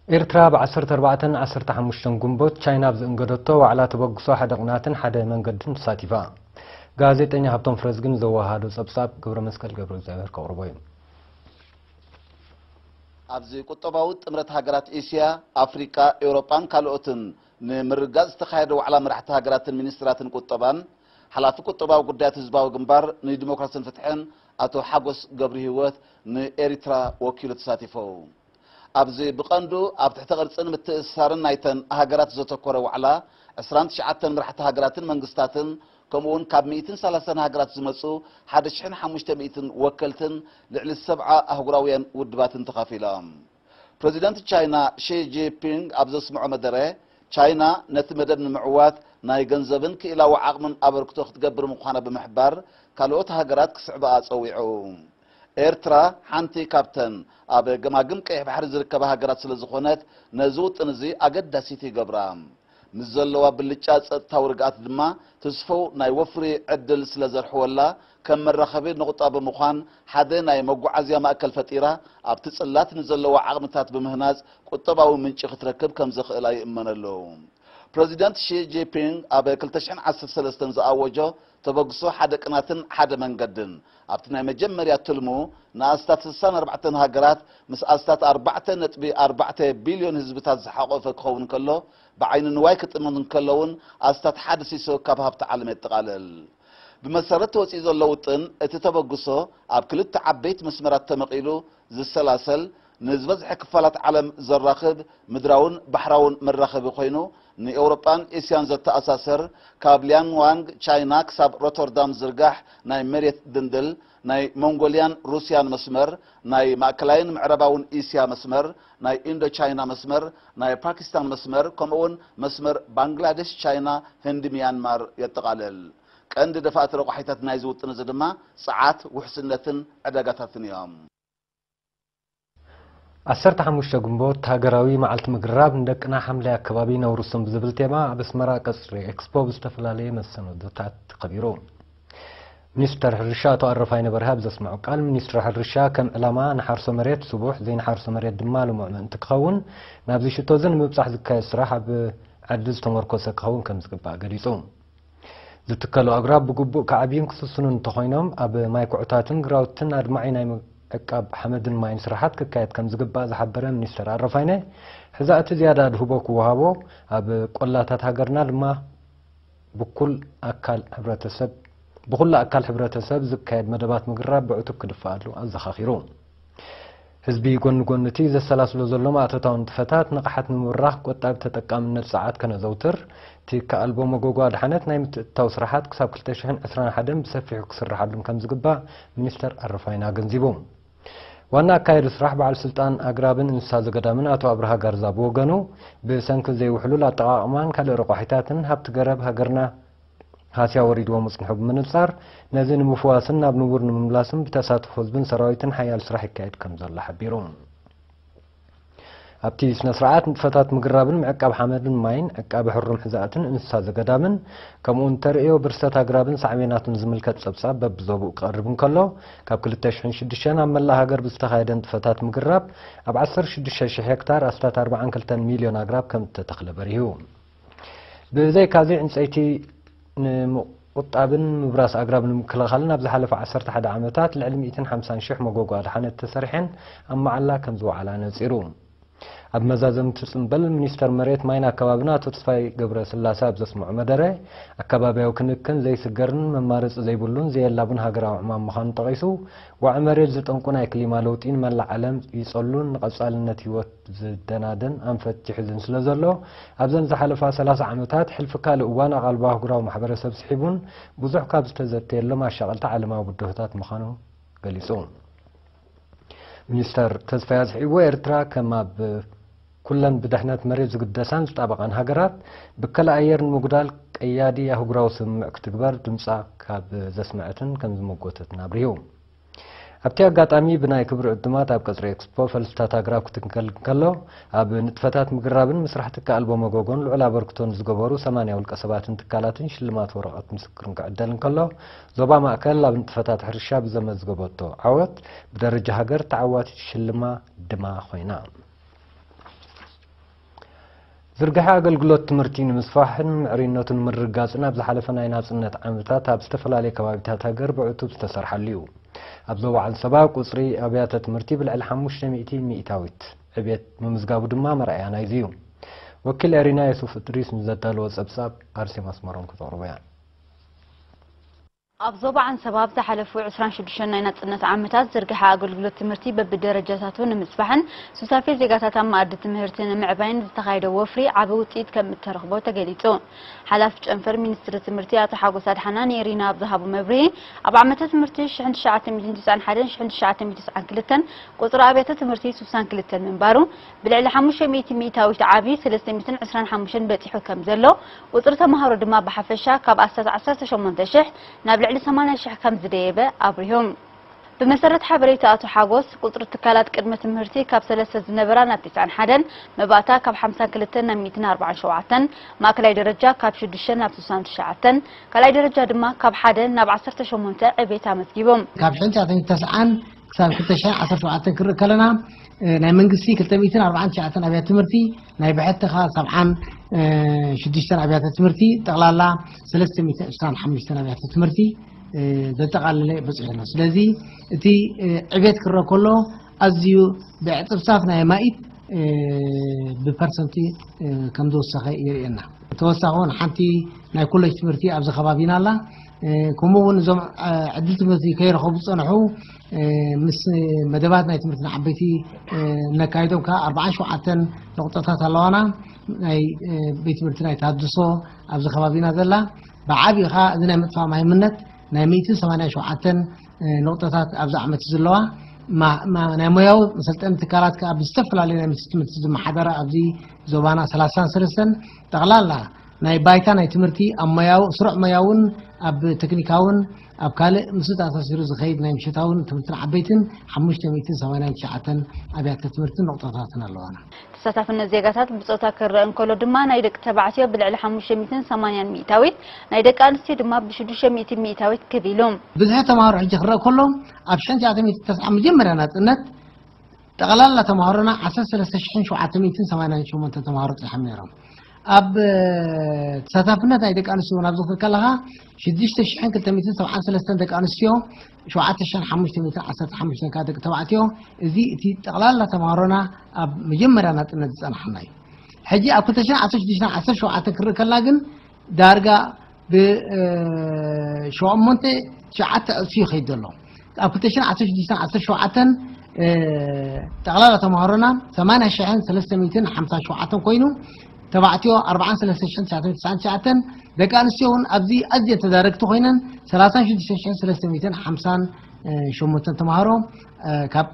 ኤርትራ ብ ዓሰርተ ኣርባዕተን ዓሰርተ ሓሙሽተን ግንቦት ቻይና ኣብ ዘእንገደቶ ዋዕላ ተበግሶ ሓደ ቅናትን ሓደ መንገድን ተሳቲፋ። ጋዜጠኛ ሃብቶም ፍረዝግን ዘወሃዶ ጸብጻብ ገብረ መስቀል ገብረ እግዚኣብሔር ከቕርቦ እዩ። ኣብዚ ቁጠባዊ ጥምረት ሃገራት ኤስያ፣ ኣፍሪቃ፣ ኤውሮጳን ካልኦትን ንምርግጋጽ ዝተኻየደ ዋዕላ መራሕቲ ሃገራትን ሚኒስትራትን ቁጠባን፣ ሓላፊ ቁጠባዊ ጉዳያት ህዝባዊ ግንባር ንዲሞክራስን ፍትሕን ኣቶ ሓጎስ ገብረሂወት ንኤሪትራ ወኪሉ ተሳቲፎ። ኣብዚ ብቐንዱ ኣብ ትሕተ ቅርጽን ምትእስሳርን ናይተን ሃገራት ዘተኮረ ዋዕላ፣ ዕስራን ትሽዓተን መራሕቲ ሃገራትን መንግስታትን ከምኡ እውን ካብ ሚእትን ሰላሳን ሃገራት ዝመጹ ሓደ ሽሕን ሓሙሽተ ሚእትን ወከልትን ልዕሊ ሰብዓ ኣህጉራውያን ውድባትን ተኻፊሎም። ፕረዚደንት ቻይና ሺ ጂንፒንግ ኣብ ዘስምዖ መደረ፣ ቻይና ነቲ መደብ ንምዕዋት ናይ ገንዘብን ክኢላዊ ዓቕምን ኣበርክቶ ክትገብር ምዃና ብምሕባር፣ ካልኦት ሃገራት ክስዕብኣ ጸዊዑ። ኤርትራ ሓንቲ ካብተን ኣብ ገማግም ቀይሕ ባሕሪ ዝርከባ ሃገራት ስለ ዝኾነት፣ ነዚ ውጥን እዚ ኣገዳሲት ይገብራ። ምስ ዘለዋ ብልጫ ጸጥታዊ ርግኣት ድማ፣ ትስፎ ናይ ወፍሪ ዕድል ስለ ዘርሕወላ፣ ከም መራኸቢ ንቑጣ ብምዃን ሓደ ናይ መጓዓዝያ ማእከል ፈጢራ፣ ኣብቲ ጽላት ንዘለዋ ዓቕምታት ብምህናጽ ቁጠባዊ ምንጪ ክትረክብ ከም ዘኽእላ ይእመነሉ። ፕረዚደንት ሺ ጂንፒንግ ኣብ ክልተ ሽሕን ዓሰርተ ሰለስተን ዝኣወጆ ተበግሶ ሓደ ቅናትን ሓደ መንገድን፣ ኣብቲ ናይ መጀመርያ ትልሙ ንኣስታት ስሳን ኣርባዕተን ሃገራት ምስ ኣስታት ኣርባዕተ ነጥቢ ኣርባዕተ ቢልዮን ህዝብታት ዝሓቖፈ ክኸውን ከሎ፣ ብዓይኒ ንዋይ ክጥምት እንከሎ እውን ኣስታት ሓደ ሲሶ ካብ ሃብቲ ዓለም የጠቓልል። ብመሰረት ተወፂኡ ዘሎ ውጥን፣ እቲ ተበግሶ ኣብ ክልተ ዓበይቲ መስመራት ተመቒሉ ዝሰላሰል፣ ንዝበዝሐ ክፋላት ዓለም ዘራኽብ ምድራውን ባሕራውን መራኸቢ ኮይኑ፣ ንኤውሮጳን ኤስያን ዘተኣሳሰር፣ ካብ ሊያንዋንግ ቻይና ክሳብ ሮተርዳም ዝርጋሕ ናይ መሬት ድንድል፣ ናይ ሞንጎልያን ሩስያን መስመር፣ ናይ ማእከላይን ምዕራባውን እስያ መስመር፣ ናይ ኢንዶ ቻይና መስመር፣ ናይ ፓኪስታን መስመር፣ ከምኡውን መስመር ባንግላደሽ ቻይና ህንዲ ሚያንማር የጠቓልል። ቀንዲ ደፋእቲ ረቋሒታት ናይዚ ውጥን እዚ ድማ ጸዓት፣ ውሕስነትን ዕዳጋታትን እዮም። ዓሰርተ ሓሙሽተ ግንቦት ሃገራዊ መዓልቲ ምግራብ ንደቅና ሓምላይ ኣከባቢ ነውርሶም ብዝብል ቴማ ኣብ ኣስመራ ቀጽሪ ኤክስፖ ብዝተፈላለየ መሰናዶታት ተኸቢሩ። ሚኒስተር ሕርሻ ኣቶ ኣረፋይነ በርሀ ኣብ ዘስምዖ ቃል፣ ሚኒስትሪ ሕርሻ ከም ዕላማ ንሓርሶ መሬት ስቡሕ፣ ዘይንሓርሶ መሬት ድማ ልሙዕ ምእንቲ ክኸውን፣ ናብዚ ሽቶ እዚ ንምብጻሕ ዝካየድ ስራሕ ኣብ ዕድል ዝተመርኮሰ ክኸውን ከም ዝግባእ ገሊጹ። ዝትከሉ ኣግራብ ብግቡእ ክዓብዩን ክስስኑን እንተኾይኖም፣ ኣብ ማይ ኩዕታትን ግራውትን ኣድማዒ ናይ ምዕቃብ ሓመድን ማይን ስራሓት ክካየድ ከም ዝግባእ ዝሓበረ ሚኒስተር ኣረፋይነ፣ ሕዚ እቲ ዝያዳ ኣድህቦ ክወሃቦ፣ ኣብ ቆላታት ሃገርና ድማ ብኩል ኣካል ሕብረተሰብ ብኹሉ ኣካል ሕብረተሰብ ዝካየድ መደባት ምግራብ ብዕቱብ ክድፈኣሉ ኣዘኻኺሩ። ህዝቢ ጎኒ ጎኒ እቲ ዘሰላስሎ ዘሎ ማእቶታዊ ንጥፈታት ንቕሓት ንምብራኽ ቆጣቢ ተጠቃምነት ጸዓት ከነዘውትር፣ ትኪ ኣልቦ መጎጎ ኣድሓነት ናይ ምትእትታው ስራሓት ክሳብ ክልተ ሽሕን ዕስራን ሓደን ብሰፊሑ ክስርሓሉን ከም ዝግባእ ሚኒስተር ኣረፋይነ ኣገንዚቡ። ዋና ኣካያዲ ስራሕ በዓል ስልጣን ኣግራብን እንስሳ ዘገዳምን ኣቶ ኣብርሃ ጋርዛ ብወገኑ፣ ብሰንኪ ዘይውሕሉል ኣጠቓቕማን ካልእ ረቋሒታትን ሃብቲ ገረብ ሃገርና ሃስያ ወሪድዎ ምጽንሑ ብምንጻር፣ ነዚ ንምፍዋስን ናብ ንቡር ንምምላስን ብተሳትፎ ህዝብን ሰራዊትን ሓያል ስራሕ ይካየድ ከም ዘሎ ሓቢሩ። ኣብቲ ስነ ስርዓት ንጥፈታት ምግራብን ምዕቃብ ሓመድን ማይን፣ ዕቃበ ሕሩም ሕዛእትን እንስሳ ዘገዳምን፣ ከምኡውን ተርእዮ ብርሰት ኣግራብን ሳዕቤናቱን ዝምልከት ጸብጻብ በብዞብኡ ክቐርብ እንከሎ፣ ካብ ክልተ ሽሕን ሽዱሽተን ኣብ መላእ ሃገር ብዝተኻየደ ንጥፈታት ምግራብ ኣብ ዓሰርተ ሽዱሽተ ሽሕ ሄክታር ኣስታት ኣርባዓን ክልተን ሚልዮን ኣግራብ ከም እተተኽለ በሪሁ። ብዘይካዚ ዕንጸይቲ ንምቑጣብን ምብራስ ኣግራብ ንምክልኻልን ኣብ ዝሓለፈ ዓሰርተ ሓደ ዓመታት ልዕሊ ሚእትን ሓምሳን ሽሕ መጎጎ ኣድሓነት ተሰሪሐን ኣብ መዓላ ከም ዝወዓላ ነጺሩ። ኣብ መዛዘምቲ ጽምብል ሚኒስተር መሬት ማይን ኣከባብን ኣቶ ተስፋይ ገብረ ስላሴ ኣብ ዘስምዖ መደረ፣ ኣከባብያዊ ክንክን ዘይስገርን መማረጺ ዘይብሉን ዘየላቡን ሃገራዊ ዕማም ምዃኑ ጠቒሱ፣ ዋዒ መሬት ዝጠንቁ ናይ ክሊማ ለውጢ ንመላእ ዓለም ይጸሉን ንቐጻልነት ህይወት ዝደናደን ኣንፈት ይሕዝን ስለ ዘሎ፣ ኣብዘን ዝሓለፋ ሰላሳ ዓመታት ሕልፊ ካልእ እዋን ኣቓልቦ ኣህጉራዊ ማሕበረሰብ ስሒቡን ብዙሕ ካብ ዝተዘተየሎም ኣሻቐልቲ ዓለማዊ ብድሆታት ምዃኑ ገሊጹ። ሚኒስተር ተስፋይ ኣስሒቡ፣ ኤርትራ ከም ኣብ ኩለን ብድሕነት መሬት ዝግደሳን ዝጣበቓን ሃገራት፣ ብከላ ኣየር ንምጉዳል ቀያዲ ኣህጉራዊ ስምምዕ ክትግበር ድምጻ ካብ ዘስመዐትን ከም ዝመጎተትን ኣብሪሁ። ኣብቲ ኣጋጣሚ ብናይ ክብሪ ዕዱማት ኣብ ቀጽሪ ኤክስፖ ፈልስታት ኣግራብ ክትንከል እንከሎ፣ ኣብ ንጥፈታት ምግራብን ምስራሕ ትኪ ኣልቦ መጎጎን ልዑል ኣበርክቶ ንዝገበሩ ሰማንያ ውልቀ ሰባትን ትካላትን ሽልማት ወረቐት ምስክርን ክዕደል እንከሎ፣ ዞባ ማእከል ኣብ ንጥፈታት ሕርሻ ብዘመዝገበቶ ዓወት ብደረጃ ሃገር ተዓዋቲት ሽልማ ድማ ኮይና። ዝርግሐ ኣገልግሎት ትምህርቲ ንምስፋሕን ምዕሩይነቱ ንምርግጋጽን ኣብ ዝሓለፈ ናይ ናጽነት ዓመታት ኣብ ዝተፈላለየ ከባቢታት ሃገር ብዕቱብ ዝተሰርሓሉ እዩ። ኣብ ዞባ ዓንሰባ ቁጽሪ ኣብያተ ትምህርቲ ብልዕሊ ሓሙሽተ ሚእቲ ሚእታዊት ዕብየት ምምዝጋቡ ድማ መርኣያ ናይዚ እዩ። ወኪል ኤሪና የሱፍ እድሪስ ንዘዳለዎ ጸብጻብ ኣርሴማ ኣስመሮም ክተቕርቦ እያ። ኣብ ዞባ ዓንሰባ ኣብ ዝሓለፉ ዕስራን ሽዱሽተን ናይ ናጽነት ዓመታት ዝርግሐ ኣገልግሎት ትምህርቲ በብደረጃታቱ ንምስፋሕን ሱታፌ ዜጋታት ኣብ መኣዲ ትምህርቲ ንምዕባይን ዝተኻየደ ወፍሪ ዓቢ ውጽኢት ከም እተረኽቦ ተገሊጹ። ሓላፊ ጨንፈር ሚኒስትሪ ትምህርቲ ኣቶ ሓጎስ ኣድሓና ንኤሪና ኣብ ዝሃቦ መብርሂ፣ ኣብ ዓመተ ትምህርቲ ሽሕን ትሽዓተ ሚእትን ትስዓን ሓደን ሽሕን ትሽዓተ ሚእትን ትስዓን ክልተን ቁጽሪ ኣብያተ ትምህርቲ ስሳን ክልተን ምንባሩ፣ ብልዕሊ ሓሙሽተ ሚእቲ ሚእታዊት ዓቢ ሰለስተ ሚእትን ዕስራን ሓሙሽተን በጺሑ ከም ዘሎ፣ ቁጽሪ ተማሃሮ ድማ ብሓፈሻ ካብ ኣስታት ዓሰርተ ሸሞንተ ሽሕ ናብ ልዕሊ ሰማንያ ሽሕ ከም ዝደየበ ኣብሪሆም። ብመሰረት ሓበሬታ ኣቶ ሓጎስ፣ ቁጽሪ ትካላት ቅድመ ትምህርቲ ካብ ሰለስተ ዝነበራ ናብ ትስዓን ሓደን፣ መባእታ ካብ ሓምሳን ክልተን ናብ ሚእትን ኣርባዓን ሸውዓተን፣ ማእከላይ ደረጃ ካብ ሽዱሽተ ናብ ስሳን ትሽዓተን፣ ካልኣይ ደረጃ ድማ ካብ ሓደ ናብ ዓሰርተ ሸሞንተ ዕቤት ኣመዝጊቦም። ካብ ሽሕን ትሽዓተ ሚእትን ተስዓን ክሳብ ክልተ ሽሕን ዓሰርተ ሸውዓተን ክርኢ ከለና፣ እ፣ ናይ መንግስቲ ክልተ ሚእትን ኣርባዓን ትሽዓተን ኣብያተ ትምህርቲ፣ ናይ ብሕቲ ኸኣ ሰብዓን ሽዱሽተን ኣብያተ ትምህርቲ፣ ጠቕላላ ሰለስተ ሚእትን ዕስራን ሓሙሽተን ኣብያተ ትምህርቲ፣ እ፣ ዘጠቓለለ በጺሑ ኣሎ። ስለዚ እቲ፣ እ፣ ዕቤት ክረአ ከሎ ኣዝዩ ብዕጽፍጻፍ ናይ ኣማኢት፣ እ፣ ብፐርሰንቲ፣ እ፣ ከም ዝወሰኸ የርእየና። ተወሳኺ እውን ሓንቲ ናይ ኮሌጅ ትምህርቲ ኣብዚ ከባቢና ኣላ። እ፣ ከምኡ እውን እዞም፣ እ፣ ዕድል ትምህርቲ ከይረኸቡ ዝጸንሑ፣ እ፣ ምስ መደባት ናይ ትምህርቲ ንዓበይቲ፣ እ፣ እነካይዶም ከኣ ኣርባዓን ሸውዓተን ነቑጣታት ኣለዋና። ናይ፣ እ፣ ቤት ትምህርቲ ናይ ተሃድሶ ኣብዚ ከባቢና ዘላ፣ ብዓቢኡ ከኣ እዚ ናይ ምጥፋእ ማሂምነት ናይ ሚእትን ሰማንያን ሸውዓተን፣ እ፣ ነቑጣታት ኣብዚ ዓመት ዘለዋ፣ ማ-፣ ማ-፣ ናይ ሞያዊ መሰልጠኒ ትካላት ከኣ ብዝተፈላለዩ ናይ ሚኒስትሪ ትምህርቲ ዝመሓደራ ኣብዚ ዞባና ሰላሳን ሰለስተን፣ ጠቕላላ ናይ ባይታ ናይ ትምህርቲ ኣብ ሞያዊ፣ ስሩዕ ሞያውን ኣብ ቴክኒካውን ኣብ ካልእ ምስ ተኣሳሲሩ ዝኸይድ ናይ ምሸታውን ትምህርትን ዓበይትን ሓሙሽተ ሚእትን ሰማንያን ትሽዓተን ኣብያተ ትምህርትን ነቑጣታትን ኣለዋና። ተሳታፍነት ዜጋታት ብጾታ ክረአ እንከሎ ድማ፣ ናይ ደቂ ተባዕትዮ ብልዕሊ ሓሙሽተ ሚእትን ሰማንያን ሚእታዊት፣ ናይ ደቂ ኣንስትዮ ድማ ብሽዱሽተ ሚእቲ ሚእታዊት ክብ ኢሉ። ብዝሒ ተማሃሮ ሕጂ ክረአ ከሎ፣ ኣብ ሽሕን ትሽዓተ ሚእትን ተስዓን መጀመርያ ናጽነት፣ ጠቕላላ ተማሃሮና ዓሰርተ ሰለስተ ሽሕን ሸውዓተ ሚእትን ሰማንያን ሸሞንተን ተማሃሮ ጽሒሖም ነይሮም። ኣብ፣ እ፣ ተሳታፍነት ናይ ደቂ ኣንስትዮ እውን ኣብዚ ክትከለኻ፣ ሽዱሽተ ሽሕን ክልተ ሚእትን ሰብዓን ሰለስተን ደቂ ኣንስትዮ፣ ሸውዓተ ሽሕን ሓሙሽተ ሚእትን ዓሰርተ ሓሙሽተን ከኣ ደቂ ተባዕትዮ። እዚ እቲ ጠቕላላ ተማሃሮና ኣብ መጀመርያ ናጽነት ዝጸናሕና እዩ። ሕጂ ኣብ ክልተ ሽሕን ዓሰርተ ሽዱሽተን ዓሰርተ ሸውዓተ ክርኢ ከለና ግን ዳርጋ ብ፣ እ፣ ሸሞንተ ትሽዓተ ዕጽፊ ይኸይድ ዘሎ። ኣብ ክልተ ሽሕን ዓሰርተ ሽዱሽተን ዓሰርተ ሸውዓተን፣ እ፣ ጠቕላላ ተማሃሮና ሰማንያ ሽሕን ሰለስተ ሚእትን ሓምሳን ሸውዓተን ኮይኑ፣ ተባዕትዮ ኣርባዓን ሰለስተ ሽሕን ትሽዓተ ሚእትን ትስዓን ትሽዓተን፣ ደቂ ኣንስትዮ እውን ኣብዚ ኣዝየን ተዳረግቲ ኮይነን ሰላሳን ሽዱሽተ ሽሕን ሰለስተ ሚእትን ሓምሳን ሸሞንተን ተማሃሮ፣ እ፣ ካብ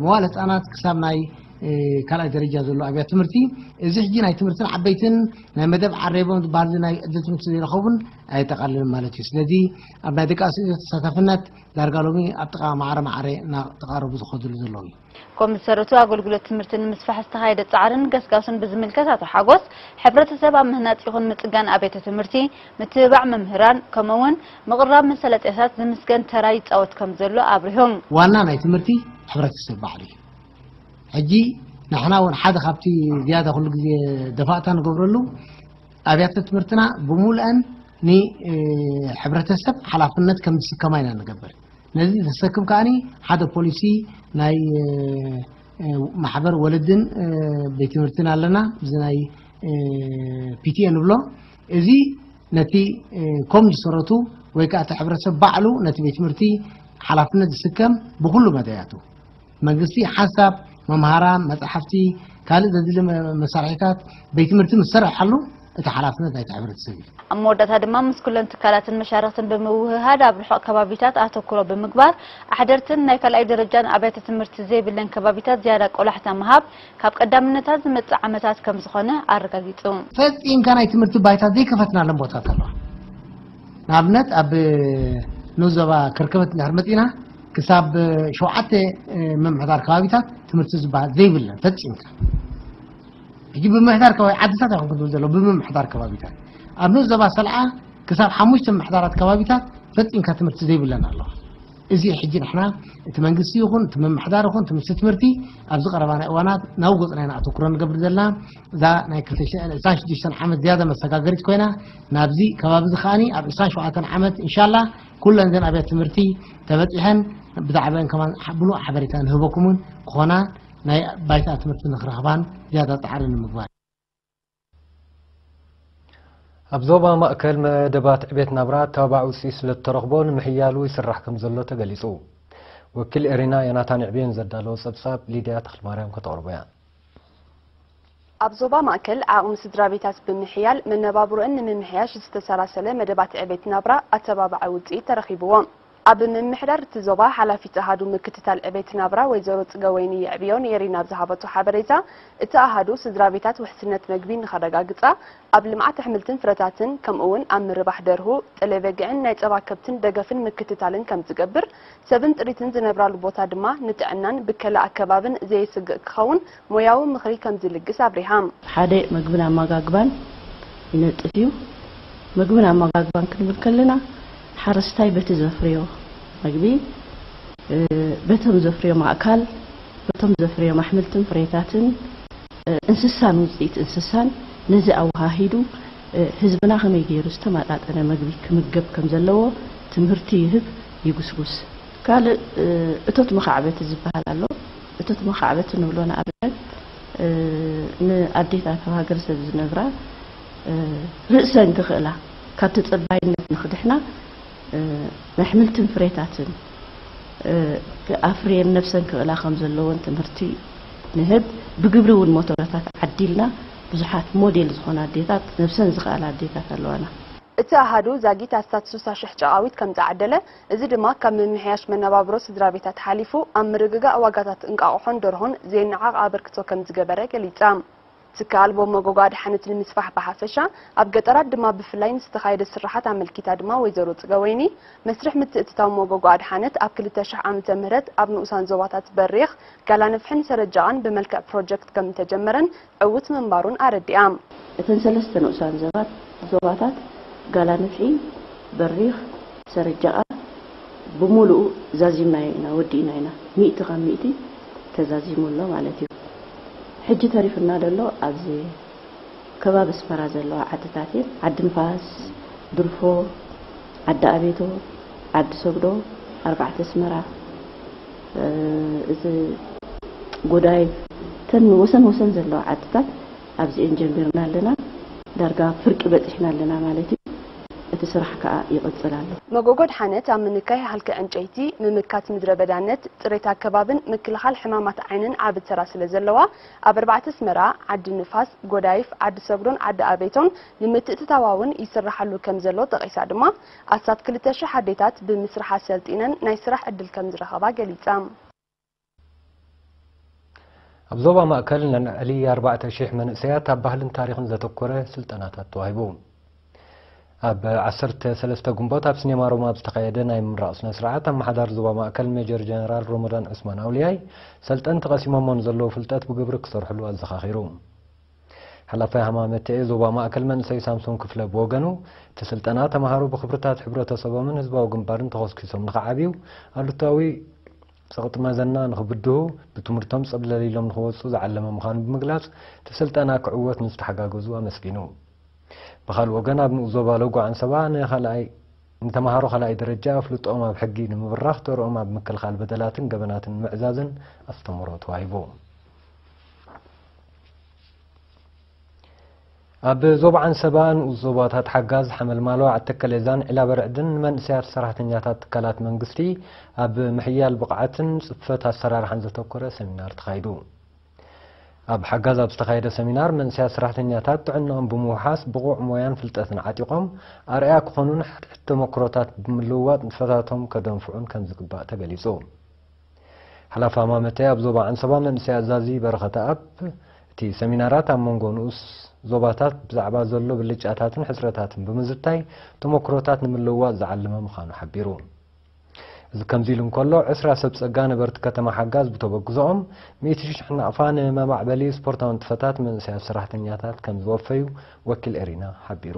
መዋለ ህጻናት ክሳብ ናይ፣ እ፣ ካልኣይ ደረጃ ዘሎ ኣብያተ ትምህርቲ፣ እዚ ሕጂ ናይ ትምህርትን ዓበይትን ናይ መደብ ዓሬቦም ዝበሃል ናይ ዕድል ትምህርቲ ዘይረኸቡን ኣየጠቓልልን ማለት እዩ። ስለዚ ኣብ ናይ ደቂ ኣንስትዮ ተሳታፍነት ዳርጋ ሎሚ ኣብ ጥቓ ማዕረ ማዕረ እናተቓረቡ ዝኸድሉ ዘለዉ እዩ። ኮሚሰረቱ ኣገልግሎት ትምህርቲ ንምስፋሕ ዝተኻየደ ጻዕርን ገስጋሱን ብዝምልከት ኣቶ ሓጎስ፣ ሕብረተሰብ ኣብ ምህናጽ ይኹን ምጽጋን ኣብያተ ትምህርቲ፣ ምትብባዕ መምህራን፣ ከምኡ እውን ምቕራብ መሰለጥያታት ዝምስገን ተራ ይጻወት ከም ዘሎ ኣብሪሆም። ዋና ናይ ትምህርቲ ሕብረተሰብ ባዕሉ እዩ። ሕጂ ንሕና እውን ሓደ ካብቲ ዝያዳ ኩሉ ግዜ ደፋእታ ንገብረሉ ኣብያተ ትምህርትና ብምሉአን ን፣ እ፣ ሕብረተሰብ ሓላፍነት ከም ዝስከማ ኢና ንገብር። ነዚ ዘሰክም ከኣኒ ሓደ ፖሊሲ ናይ፣ እ፣ እ፣ ማሕበር ወለድን፣ እ፣ ቤት ትምህርትን ኣለና። እዚ ናይ፣ እ፣ ፒ ቲ ኤ ንብሎ። እዚ ነቲ፣ እ፣ ኮም ዝሰረቱ ወይ ከኣ እቲ ሕብረተሰብ ባዕሉ ነቲ ቤት ትምህርቲ ሓላፍነት ዝስከም ብኩሉ መዳያቱ። መንግስቲ ሓንሳብ መምሃራን፣ መጻሕፍቲ፣ ካልእ ዘድሊ መ-፣ መሳርሒታት ቤት ትምህርቲ ምስ ሰርሓሉ እቲ ሓላፍነት ናይቲ ሕብረተሰብ እዩ። ኣብ መወዳእታ ድማ ምስ ኩለን ትካላትን መሻርኽትን ብምውህሃድ ኣብ ርሑቕ ከባቢታት ኣተኩሮ ብምግባር ኣሕደርትን ናይ ካልኣይ ደረጃን ኣብያተ ትምህርቲ ዘይብለን ከባቢታት ዝያዳ ቆላሕታ ምሃብ ካብ ቀዳምነታት ዝመጽእ ዓመታት ከም ዝኾነ ኣረጋጊጹ። ፈጺምካ ናይ ትምህርቲ ባይታ ዘይከፈትናለን ቦታት ኣለዋ። ንኣብነት ኣብ ንኡስ ዞባ ከርከበት እንድሕር መጺና ክሳብ ሸውዓተ ምምሕዳር ከባቢታት ትምህርቲ ዝበሃል ዘይብለን ፈጺምካ። ሕጂ ብምምሕዳር ከባቢ ዓድታት ኣይኮንኩን ዝብል ዘሎ፣ ብምምሕዳር ከባቢታት ኣብ ንኡስ ዞባ ሰልዓ ክሳብ ሓሙሽተ ምምሕዳራት ከባቢታት ፈጺምካ ትምህርቲ ዘይብለን ኣለዋ። እዚ ሕጂ ንሕና እቲ መንግስቲ ይኹን እቲ ምምሕዳር ይኹን እቲ ሚኒስትሪ ትምህርቲ ኣብዚ ቀረባ ናይ እዋናት ናብ ገጽና ኢና ኣተኩሮ ንገብር ዘለና። እዛ ናይ ክልተ ሽሕን ዕስራን ሽዱሽተን ዓመት ዝያዳ መሰጋገሪት ኮይና፣ ናብዚ ከባቢ እዚ ከዓኒ ኣብ ዕስራን ሸውዓተን ዓመት እንሻላ ኩለን ዘን ኣብያተ ትምህርቲ ተበጺሐን ብዛዕባን ከማን ብሉእ ሓበሬታ ንህበኩምን ክኾና ናይ ባይታ ትምህርቲ ንክረኽባን ዝያዳ ጻዕሪ ንምግባር። ኣብ ዞባ ማእከል መደባት ዕቤት ናብራ ኣተባባዕ ውፅኢት ስለተረኽቦ ንምሕያሉ ይስራሕ ከም ዘሎ ተገሊፁ። ወኪል ኤሪና ዮናታን ዕብዮን ዘዳለዎ ፀብፃብ ሊድያ ተኽለማርያም ከተቕርቦ እያ። ኣብ ዞባ ማእከል ዓቕሚ ስድራ ቤታት ብምሕያል መነባብሮአን ንምምሕያሽ ዝተሰላሰለ መደባት ዕቤት ናብራ ኣተባባዒ ውፅኢት ተረኺብዎ። ኣብ ምምሕዳር እቲ ዞባ ሓላፊት ኣሃዱ ምክትታል ዕቤት ናብራ ወይዘሮ ጽገወይኒ የዕብዮ ንኤሪና ኣብ ዝሃበቶ ሓበሬታ፣ እቲ ኣሃዱ ስድራ ቤታት ውሕስነት መግቢ ንኸረጋግጻ ኣብ ልምዓት ኣሕምልትን ፍረታትን ከምኡ እውን ኣብ ምርባሕ ደርሁ፣ ጥለ በጊዕን ናይ ጸባ ከብትን ደገፍን ምክትታልን ከም ዝገብር፣ ሰብን ጥሪትን ዝነብራሉ ቦታ ድማ ንጥዕናን ብከላ ኣከባብን ዘየስግእ ክኸውን ሞያዊ ምኽሪ ከም ዝልግስ ኣብሪሃ። ሓደ መግብን ኣመጋግባን ይነጥፍ እዩ። መግብን ኣመጋግባን ክንብል ከለና ሓረስታይ በቲ ዘፍርዮ መግቢ፣ እ፣ በቶም ዘፍርዮም ኣእካል፣ በቶም ዘፍርዮም ኣሕምልትን ፍሬታትን፣ እ፣ እንስሳን ውፅኢት እንስሳን ነዚ ኣወሃሂዱ፣ እ፣ ህዝብና ከመይ ገይሩ ዝተመጣጠነ መግቢ ክምገብ ከም ዘለዎ ትምህርቲ ይህብ፣ ይጉስጉስ። ካልእ፣ እ፣ እቶት መኻዕበቲ ዝበሃል ኣሎ። እቶት መኻዕበቲ ንብሎ ንኣብነት፣ እ፣ ንኣዴታት ኣብ ሃገረሰብ ዝነብራ፣ እ፣ ርእሰን ክኽእላ ካብ ተጸባይነት ንኽድሕና፣ እ፣ ኣሕምልትን ፍሬታትን፣ እ፣ ኣፍርየን ነብሰን ክኽእላ ከም ዘለወን ትምህርቲ ንህብ። ብግብሪ እውን ሞቶረታት ዓዲልና ብዙሓት ሞዴል ዝኾና ኣዴታት፣ ነብሰን ዝኽኣላ ኣዴታት ኣለዋና። እቲ ኣሃዱ ዛጊት ኣስታት ስሳ ሽሕ ጨቓዊት ከም ዝዓደለ፣ እዚ ድማ ካብ ምምሕያሽ መነባብሮ ስድራ ቤታት ሓሊፉ ኣብ ምርግጋእ ዋጋታት እንቃቑሖን ደርሆን ዘየነዓቕ ኣበርክቶ ከም ዝገበረ ገሊጻ። ትኪ ኣልቦ መጎጎ ኣድሓነት ንምስፋሕ ብሓፈሻ፣ ኣብ ገጠራት ድማ ብፍላይ ንዝተኻየደ ስራሓት ኣመልኪታ ድማ ወይዘሮ ጽገወይኒ፣ መስርሕ ምትእትታው መጎጎ ኣድሓነት ኣብ ክልተ ሽሕ ዓመተ ምህረት ኣብ ንኡሳን ዞባታት በሪኽ፣ ጋላነፍሕን ሰረጃቓን ብመልክዕ ፕሮጀክት ከም ዝተጀመረን ዕዉት ምንባሩን ኣረዲኣ። እተን ሰለስተ ንኡሳን ዘባት-፣ ዞባታት ጋላነፍሒ፣ በሪኽ፣ ሰረጃቓ ብምሉኡ ዛዚምናዮ ኢና፣ ወዲእና ኢና። ሚእቲ ካብ ሚእቲ ተዛዚሙ ኣሎ ማለት እዩ። ሕጂ ተሪፍና ዘሎ ኣብዚ ከባቢ ኣስመራ ዘለዋ ዓድታት እየን። ዓዲ ንፋስ፣ ድርፎ፣ ዓዲ ኣቤቶ፣ ዓዲ ሰግዶ፣ ኣርባዕተ ኣስመራ፣ እ፣ እዚ ጎዳይፍ፣ እተን ወሰን ወሰን ዘለዋ ዓድታት ኣብዚኤን ጀሚርና ኣለና። ዳርጋ ፍርቂ በጺሕና ኣለና ማለት እዩ። እቲ ስራሕ ከኣ ይቕጽል ኣሎ። መጎጎ ኣድሓነት ኣብ ምንካይ ሃልኪ ዕንጨይቲ፣ ምምካት ምድረ በዳነት፣ ጽሬት ኣከባብን ምክልኻል ሕማማት ዓይንን ዓቢ ተራ ስለ ዘለዋ፣ ኣብ ኣርባዕተ ኣስመራ፣ ዓዲ ንፋስ፣ ጎዳይፍ፣ ዓዲ ሰግዶን ዓዲ ኣቤቶን ንምትእትታዋ እውን ይስራሓሉ ከም ዘሎ ጠቒሳ ድማ፣ ኣስታት ክልተ ሽሕ ኣዴታት ብምስራሕ ኣሰልጢነን ናይ ስራሕ ዕድል ከም ዝረኸባ ገሊጻ። ኣብ ዞባ ማእከል ንልዕሊ ኣርባዕተ ሽሕ መንእሰያት ኣብ ባህልን ታሪኽን ዘተኮረ ስልጠናታት ተዋሂቡ። ኣብ ዓሰርተ ሰለስተ ግንቦት ኣብ ሲኔማ ሮማ ኣብ ዝተኻየደ ናይ ምምራቕ ስነ ስርዓት፣ ኣመሓዳሪ ዞባ ማእከል ሜጀር ጀነራል ሮሞዳን ዑስማን ኣውልያይ፣ ሰልጠንቲ ቀሲሞሞ ንዘለዉ ፍልጠት ብግብሪ ክሰርሕሉ ኣዘኻኺሩ። ሓላፋይ ሃማመተ ዞባ ማእከል መንእሰይ ሳምሶን ክፍለ ብወገኑ፣ እቲ ስልጠና ተምሃሮ ብኽብርታት ሕብረተሰቦምን ህዝባዊ ግንባርን ተኾስኪሶም ንኽዓብዩ፣ ኣሉታዊ ጸቕጢ መዘና ንኽብድሁ፣ ብትምህርቶም ጸብለል ኢሎም ንኽወጹ ዝዓለመ ምዃኑ ብምግላጽ፣ እቲ ስልጠና ክዕወት ንዝተሓጋገዙ ኣመስጊኑ። ብኻልእ ወገን፣ ኣብ ንኡስ ዞባ ሎጎ ዓንሰባ ንኻልኣይ፣ ንተምሃሮ ካልኣይ ደረጃ ኣፍልጦኦም ኣብ ሕጊ ንምብራኽ፣ ተርኦም ኣብ ምክልኻል በደላትን ገበናትን ንምዕዛዝን ኣስተምህሮ ተዋሂቡ። ኣብ ዞባ ዓንሰባ ንኡስ ዞባታት ሓጋዝ ሓመልማሎ፣ ዓዲ ተከሌዛን ዒላ በርዕድን ንመንእሰያት ሰራሕተኛታት ትካላት መንግስቲ ኣብ ምሕያል ብቕዓትን ጽፈት ኣሰራርሓን ዘተኮረ ሰሚናር ተኻይዱ። ኣብ ሓጋዝ ኣብ ዝተኻየደ ሰሚናር፣ መንእሰያት ሰራሕተኛታት ጥዕናኦም ብምውሓስ ብቑዕ ሞያን ፍልጠትን ዓጢቖም ኣርኣያ ክኾኑን ሓድሕድ ተመክሮታት ብምልውዋጥ ንጥፈታቶም ከደንፍዑን ከም ዝግባእ ተገሊጹ። ሓላፊ ሃማመተ ኣብ ዞባ ዓንሰባ መንእሰይ ኣዛዚ በረኸተ ኣብ እቲ ሰሚናራት ኣብ መንጎ ንኡስ ዞባታት ብዛዕባ ዘሎ ብልጫታትን ሕጽረታትን ብምዝታይ ተመክሮታት ንምልውዋጥ ዝዓለመ ምዃኑ ሓቢሩ። እዚ ከምዚ ኢሉ እንከሎ፣ ዕስራ ሰብ ጸጋ ነበርቲ ከተማ ሓጋዝ ብተበግሶኦም፣ ሚእቲ ሽሕ ናቕፋ ንመማዕበሊ ስፖርታዊ ንጥፈታት መንእሰያት ሰራሕተኛታት ከም ዝወፈዩ ወኪል ኤሪና ሓቢሩ።